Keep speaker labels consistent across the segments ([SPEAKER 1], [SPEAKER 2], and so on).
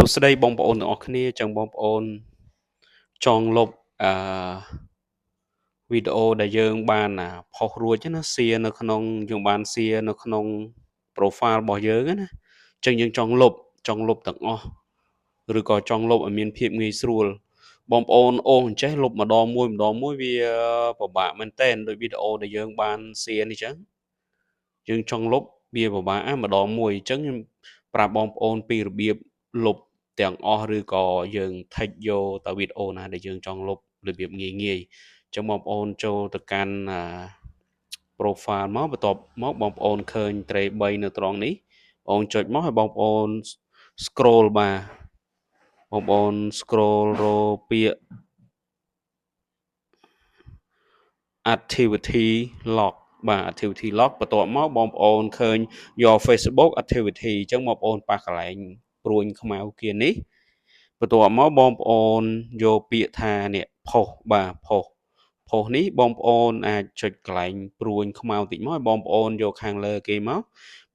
[SPEAKER 1] សួស្តីបងប្អូនទាំងអស់គ្នាចឹងបងប្អូនចង់លុបអឺវីដេអូដែលយើងបានផុសរួចណា share នៅក្នុងយើងបាន share នៅក្នុង profile របស់យើងណាចឹងយើងចង់លុបចង់លុបទាំងអស់ឬក៏ចង់លុបឲ្យមានភាពងាយស្រួលបងប្អូនអូសអញ្ចេះលុបម្ដងមួយម្ដងមួយវាពិបាកមែនតើដោយវីដេអូដែលយើងបាន share នេះចឹងយើងចង់លុបវាពិបាកម្ដងមួយអញ្ចឹងខ្ញុំប្រាប់បងប្អូនពីរបៀបលុបទាំងអស់ឬក៏យើង tick យកតែវីដេអូណាដែលយើងចង់លុបរបៀបងាយងាយអញ្ចឹងបងប្អូនចូលទៅកាន់ profile មកបន្ទាប់មកបងប្អូនឃើញត្រេ3នៅត្រង់នេះបងចុចមកឲ្យបងប្អូន scroll បាទបងប្អូន scroll រកពាក្យ activity log បាទ activity log បន្ទាប់មកបងប្អូនឃើញយក Facebook activity អញ្ចឹងបងប្អូនប៉ះកន្លែងព្រួញខ្មៅគៀននេះបន្ទាប់មកបងប្អូនយកពាក្យថានេះផុសបាទផុសផុសនេះបងប្អូនអាចចុចកន្លែងព្រួញខ្មៅតិចមកឲ្យបងប្អូនយកខាងលើគេមក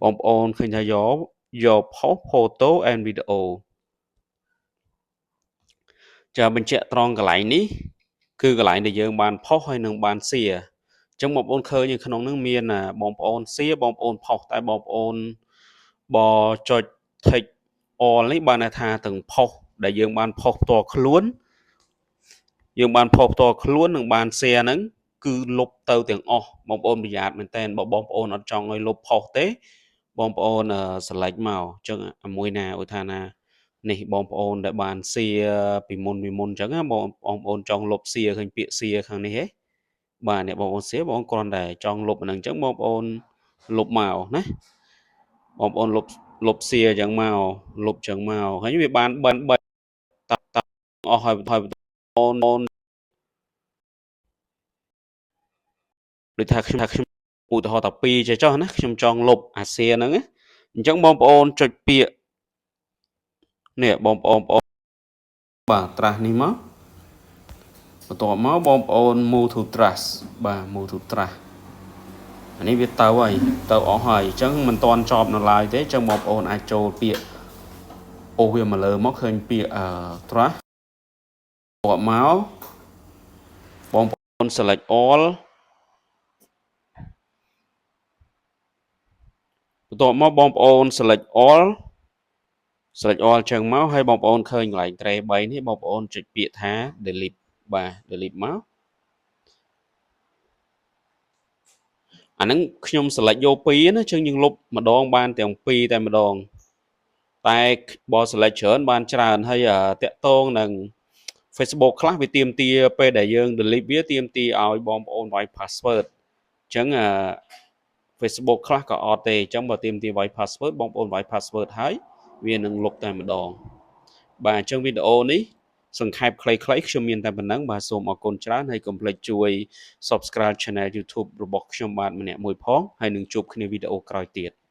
[SPEAKER 1] បងប្អូនឃើញថាយកយកផុស photo and video ចាបញ្ជាក់ត្រង់កន្លែងនេះគឺកន្លែងដែលយើងបានផុសហើយនឹងបាន share អញ្ចឹងបងប្អូនឃើញនៅក្នុងនឹងមានបងប្អូន share បងប្អូនផុសតែបងប្អូនបើចុច tick all នេះបានន័យថាទាំងផុសដែលយើងបានផុសផ្ទាល់ខ្លួនយើងបានផុសផ្ទាល់ខ្លួននិងបាន share ហ្នឹងគឺលុបទៅទាំងអស់បងប្អូនប្រយ័ត្នមែនតើបើបងប្អូនអត់ចង់ឲ្យលុបផុសទេបងប្អូន select មកអញ្ចឹងមួយណាឧទាហរណ៍ណានេះបងប្អូនដែលបាន share ពីមុនពីមុនអញ្ចឹងណាបងប្អូនចង់លុប share ឃើញពាក្យ share ខាងនេះហ៎បាទអ្នកបងប្អូន share បងគ្រាន់តែចង់លុបអាហ្នឹងអញ្ចឹងបងប្អូនលុបមកណាបងប្អូនលុបលុប share អញ្ចឹងមកលុបអញ្ចឹងមកហើយវាបាន3 3តអស់ហើយហើយបងប្អូនដូចថាខ្ញុំថាខ្ញុំឧទាហរណ៍តែ2ចេះចុះណាខ្ញុំចង់លុបអា share ហ្នឹងណាអញ្ចឹងបងប្អូនចុចពាក្យនេះបងប្អូនបងបាទ trash នេះមកបន្ទាប់មកបងប្អូន move to trash បាទ move to trash អានេះវាទៅហើយទៅអស់ហើយអញ្ចឹងមិនទាន់ចប់នៅឡើយទេអញ្ចឹងបងប្អូនអាចចូលពាក្យអូសវាមកលើមកឃើញពាក្យអឺ trash បន្ទាប់មកបងប្អូន select all បន្ទាប់មកបងប្អូន select all select all ចឹងមកហើយបងប្អូនឃើញកន្លែង tray 3នេះបងប្អូនចុចពាក្យថា delete បាទ delete មកអាហ្នឹងខ្ញុំ select យកពីរណាចឹងយើងលុបម្ដងបានទាំងពីរតែម្ដងតែបើ select ច្រើនបានច្រើនហើយតាក់ទងនឹង Facebook ខ្លះវាទាមទារពេលដែលយើង delete វាទាមទារឲ្យបងប្អូនវាយ password អញ្ចឹងអា Facebook ខ្លះក៏អត់ទេអញ្ចឹងបើទាមទារវាយ password បងប្អូនវាយ password ហើយវានឹងលុបតែម្ដងបាទអញ្ចឹងវីដេអូនេះសង្ខេបខ្លីៗខ្ញុំមានតែប៉ុណ្ណឹងបាទសូមអរគុណច្រើនហើយកុំភ្លេចជួយ Subscribe Channel YouTube របស់ខ្ញុំបាទម្នាក់មួយផងហើយនឹងជួបគ្នាវីដេអូក្រោយទៀត។